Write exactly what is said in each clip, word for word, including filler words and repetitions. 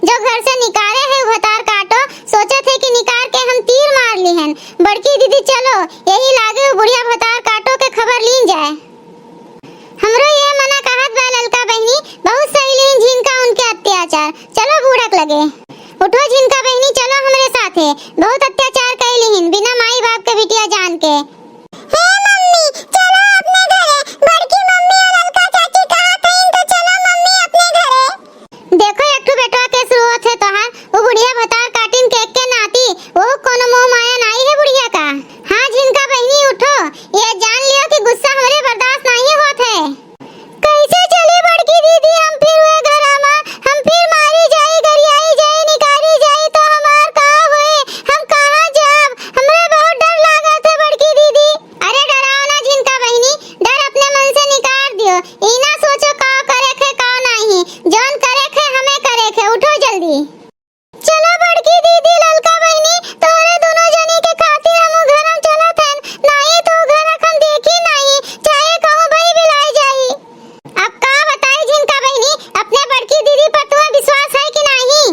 जो घर से निकारे है उ भतार काटो, सोचत है कि निकार के हम तीर मार लिहन। बड़की दीदी चलो, यही लागे उ बुढ़िया भतार काटो के खबर लीन जाए। हमरो ये मना कहत बा ललका बहिनी, बहुत सही लिहिन झिनका उनके अत्याचार। चलो बूढ़क लगे। उठो झिनका बहिनी, चलो हमरे साथे। बहुत अत्याचार कैलिहिन बिना माई बाप के बिटिया जान के। हे मम्मी, चलो अपने घरे। बड़की मम्मी और ललका चाची कहत हईन तो चलो मम्मी अपने घरे। देखो, एक ठो बेटवा के शुरू होत है तोहार, वो बुढ़िया भतार काटिन के, के नाती, वो कोनो मोह माया नाई है बुढ़िया का। हाँ, झिनका बहिनी उठो, ये जान लियो कि गुस्सा हमरे बर्दाश्त नाई होत है। कैसे चली बड़की दीदी, हम फिर वे घरामा, हम फिर मारी जाई, गरियाई जाई, निकारी जाई, तो हमार का होए, हम कहाँ जाब, हमरे बहुत डर लागत है बड़की दीदी। अरे डराओ ना झिनका बहिनी, डर अपने मन से निकार दियो। ई ना सोचो का करे खे, का नाही। जौन करे खे, हमें करे खे। उठो जल्दी। चलो बड़की दीदी, ललका बहिनी, तोहरे दुनो जनी के खातिर हम उ घर हम चलत हन। नाही तो उ घर अखन देखी नाही, चाहे कहूँ भई बिलाई जाई। अब का बताई झिनका बहिनी, अपने बड़की दीदी पर तुम्हें विश्वास है कि नाही?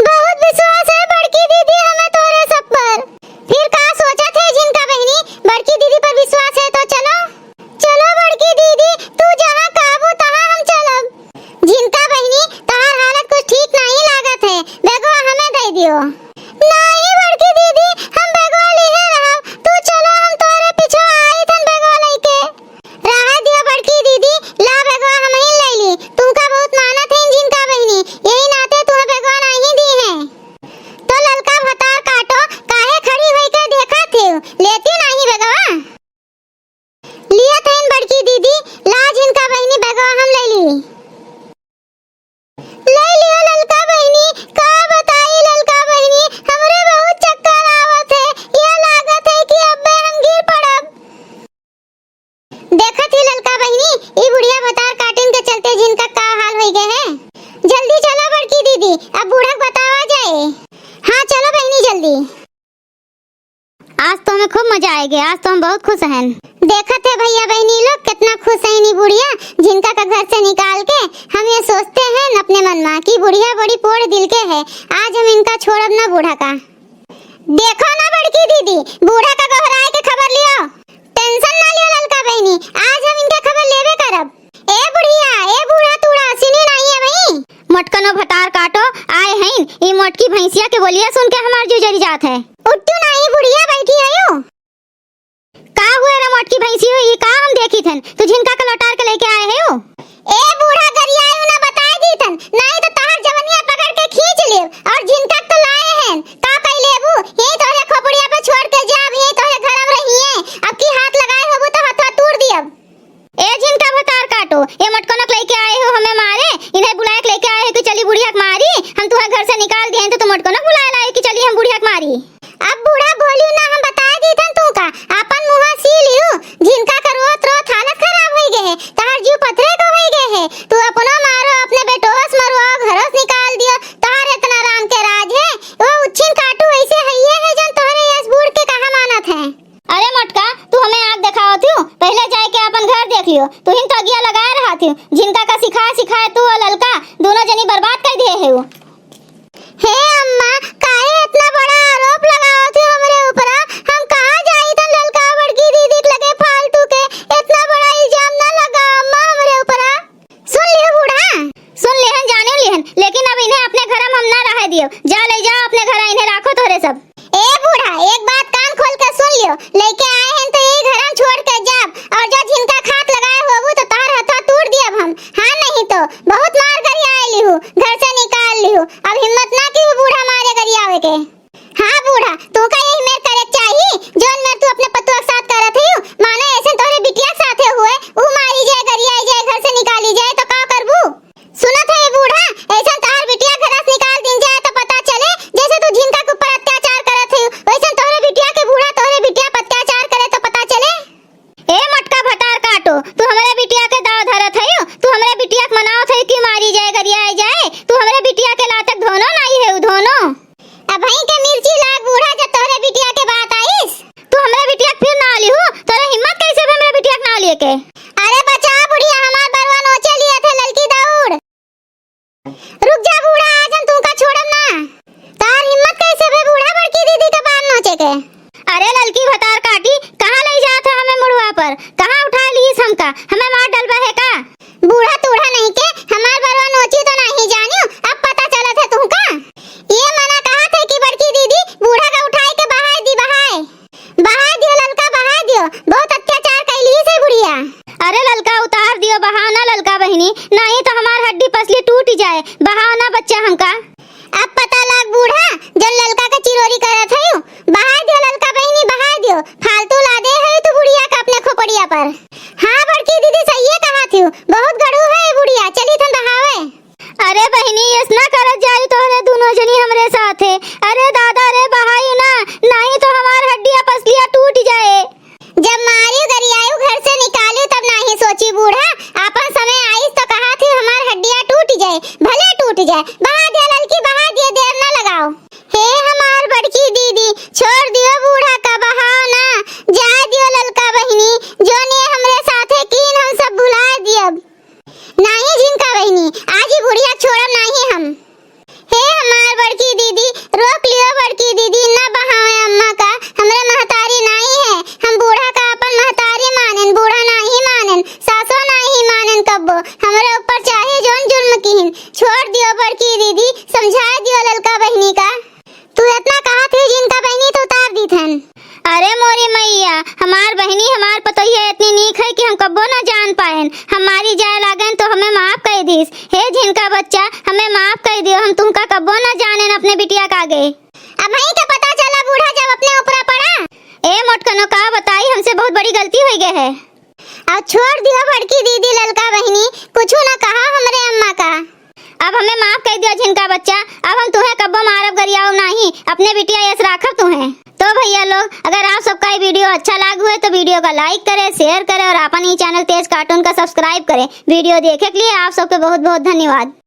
बहुत विश्वास है बड़की दीदी हमें तोहरे सब पर। फिर का सोचत है झिनका बहिनी, बड़की दीदी पर विश्वास है तो चलो। चलो बड़की दीदी, तू जहाँ कहबू तहाँ हम चलब। झिनका बहिनी, तोहार हालत कुछ ठीक नाही लागत है, बैगवा हमें दे दियो। नाही बड़की दीदी, हम बैगवा लिहे रहब, तू चलो, हम तोहरे पीछे आई थन बैगवा लेके। रहा दियो बड़की दीदी, ला बैगवा हमहिन ले ली, तुमका बहुत मानत है झिनका बहिनी, यही नाते तुम्हें बैगवा नाही दी है। तो ललका भतार काटो, काहे खड़ी होई के देखत हो, लेती नाही बैगवा। लिया थईन बड़की दीदी, ला झिनका बहिनी बैगवा हम ले ली। ले लियो ललका बहिनी, का बताई ललका बहिनी, हमरे बहुत चक्कर आवत है, यह लागत है कि अब्बे हम गिर पड़ब। देखत ही ललका बहिनी, ई बुढ़िया भतार काटिन के चलते झिनका का हाल होई गए है। जल्दी चलो बड़की दीदी, अब बूढ़ा के बतावा जाए। हाँ चलो बहिनी जल्दी। आज तो हमें खूब मजा आएगे, आज तो हम बहुत खुश हैं। देखत है भैया बहिनी लोग कितना खुश हैं ई बुढ़िया, झिनका का घर से निकाल के। हम ये सोचते हैं अपने मन में कि बुढ़िया बड़ी पोढ़ दिल के है, आज हम इनका छोड़ब ना बूढ़ा का। देखो ना बड़की दीदी, बूढ़ा का गोहराए के खबर लियो। टेंशन ना लियो ललका बहिनी, आज हम इनके खबर लेबे करब। ए बुढ़िया, ए बूढ़ा तूड़ा, सुनी नाही है भाई। मोटकनो भतार काटो, आए हैं, ई मोटकी भैंसिया के बोलिया सुन के हमार जीव जरी जात है। उठू नाही बुढ़िया, बैठी है यो। का हुए रे मोटकी भैंसी हुई, ई का हम देखी थन, तू झिनका के लौटार के लेके आए है यो? ए बूढ़ा गरियायु ना बताए दी थन, नाही तो तोहर जवनिया पकड़ के खींच लेब, और झिनका तो लाए हैं, का कई लेबू, यही तोहरे खोपड़िया पे छोड़ के जाब, यही तोहरे घर में रहिए, अब की हाथ लगाए होबू तो हथवा तूड़ दियब। ए झिनका भतार काटो, ए मोटकनक लेके आए हो हमें मारे, इन्हें बुलाए के लेके आए हो कि चली बुढ़िया के मारी, हम तुम्हें घर से निकाल दिए हैं तो तुम मोटकनक बुलाए लाए कि चली हम बुढ़िया के मारी। अब बूढ़ा बोली ना, हम बता दी थन तू का, अपन मुँह सी लियो, झिनका का रोत रोत हालत खराब होई गए है, तहार जीव पथरे को होई गए है, तू अपनो मारो, अपने बेटोस मरवाओ, घरोस निकाल दियो, तहार इतना राम के राज है, वो उच्छिन काटू ऐसे हइये है जौन तोहरे यस बूढ़ के कहा मानत है। अरे मोटका, तू हमें आँख देखावत हूँ, पहले जाए के अपन घर देख लियो। तू ही तो अगिया लगाए रहत हूँ, झिनका का सिखाए सिखाए तू और ललका दोनों जनी बर्बाद कर दिए है। हे अम्मा, काहे इतना बड़ा आरोप लगावत हूँ हमरे ऊपरा? हम कहाँ जाई थन ललका बड़की दीदी के लगे फालतू के? इतना बड़ा इल्जाम ना लगाओ अम्मा हमरे ऊपरा। सुन लिहन बूढ़ा, सुन लिहन, जाने लिहन, लेकिन अब इन्हें अपने घर में हम ना रहे दियो। जा ले जाओ अपने घर, इन्हें राखो तोहरे सब। ए बूढ़ा, एक बात कान खोल के सुन लियो, लेके आए हैं तो यही घर हम छोड़ के जाब, और जो झिनका खात लगाए होबू तो तोहर हथवा तूड़ दियब हम। हाँ नहीं तो बहुत मार गरियाए लिहू, घर से निकाल लिहू, अब हिम्मत ना की बूढ़ा मारे गरियावे के। हाँ बूढ़ा, तू का यही मेर करे के चाही, जौन मेर तू अपने पतुआ के साथ करत हयू, माने ऐसे तोहरे बिटिया के साथे हुए, ऊ मारी जाए, गरियाई जाए, घर से निकाली जाए तो का करबू? सुनत है ये बूढ़ा, ऐसा तोहर बिटिया घर से निकाल दिन जाए तो पता चले, जैसे तू झिनका के ऊपर अत्याचार करत हयू, वैसे तोहरे बिटिया के बूढ़ा तोहरे बिटिया पर अत्याचार करे तो पता चले। ए मोटका भतार काटो, तू हमरे बिटिया के दाव धरत हयू, तू हमरे बिटिया के मनावत हयू कि मारी जाए, गरियाई जाए, तू हमरे बिटिया के लातक धोनो नाही है, उ धोनो। अबहीं के मिर्ची लाग बूढ़ा, जब तोहरे बिटिया के बात आइस। तू हमरे बिटिया के फिर नाव लिहू, तोरे हिम्मत कैसे भी हमरे बिटिया के नाव लिए के? अरे बचा बुढ़िया, हमार बरवा नोचे लिए थे ललकी दौड़। रुक जा बूढ़ा, आज हम तुमका के। अरे ललकी भतार काटी, कहाँ लइ जात है हमें मुड़वा पर? कहाँ उठाए लीस हमका? हमें मार डलबा है का? बूढ़ा तूढ़ा नहीं के, हमार बरवा नोची तो नहीं जानियो, अब पता चलत है तुहका। ये मना कहा थे कि बड़की दीदी बूढ़ा का उठाए के बहाए दी, बहाए। बहाए दियो ललका, बहाए दियो, बहुत अत्याचार कैली से बुढ़िया। अरे ललका उतार दियो, बहाओ ना ललका बहिनी, नहीं तो हमार हड्डी पसली टूट जाए, बहाओ ना बच्चा हमका। अब पता लाग बूढ़ा, जन ललका के चिरोरी करत हयू, बहाए दियो ललका बहिनी, बहाए दियो, फालतू लादे हयू तू बुढ़िया का अपने खोपड़िया पर। हाँ बड़की दीदी सहिए कहा थी, बहुत गड़ू है ये बुढ़िया, चली थन बहावे। अरे बहिनी, ऐसना करत जाई तोहरे दुनो जनी हमरे साथे। अरे दादा रे, बहाई ना, नहीं तो हमार हड्डिया पसलिया टूट जाए। जब मारियो गरियायो घर से निकालियो तब नाही सोची बूढ़ा, आपन समय आइस तो कहा थी हमार हड्डिया टूट जाए, भले टूट जाए। बहा दिया ललकी, बहा दिया, देर ना लगाओ। हे हमार बड़की दीदी, छोड़ दियो बूढ़ा का, बहाओ ना, जाए दियो ललका बहिनी, जोन ये हमरे साथे कीन हम सब भुलाए दियब। नाही झिनका बहिनी, आज ही बुढ़िया छोड़ब नाही हम। हे हमार बड़की दीदी, रोक लियो बड़की दीदी, ना बहावे अम्मा का, हमरे महतारी नाही है, हम बूढ़ा का अपन महतारी मानेन, बूढ़ा नाही मानेन, सासो नाही मानेन कब्बो, हमरे ऊपर चाहे जोन जुल्म किहिन, छोड़ दियो बड़की दीदी, समझाए दियो ललका बहिनी का। तू इतना कहा थी जिनका बहिनी तो उतार दी थन। अरे मोरी मैया, हमार बहिनी, हमार पतोहिया इतनी नीक है कि हम कब्बो ना जान पाएन। हमारी जाए लागेन तो हमें माफ कर दीस। हे झिनका बच्चा, हमें माफ कर दियो, हम तुमका कब्बो ना जानेन अपने बिटिया का आगे। अब वहीं का पता चला बूढ़ा जब अपने ऊपरा पड़ा। ए मोटकनो, का बताई, हमसे बहुत बड़ी गलती हो गई है। अब छोड़ दियो बड़की दीदी ललका बहिनी, कुछ ना कहा हमरे अम्मा का। अब हमें माफ कर दियो झिनका बच्चा, अब हम तुहें कब्बो मारब गरियाओ नाही, अपने बिटिया यस राखब तुहें। तो भैया लोग, अगर आप सबका ये वीडियो अच्छा लाग हुए तो वीडियो का like करें, share करें और अपन ही channel तेज cartoon का subscribe करें। वीडियो देखे के लिए आप सबके बहुत बहुत धन्यवाद।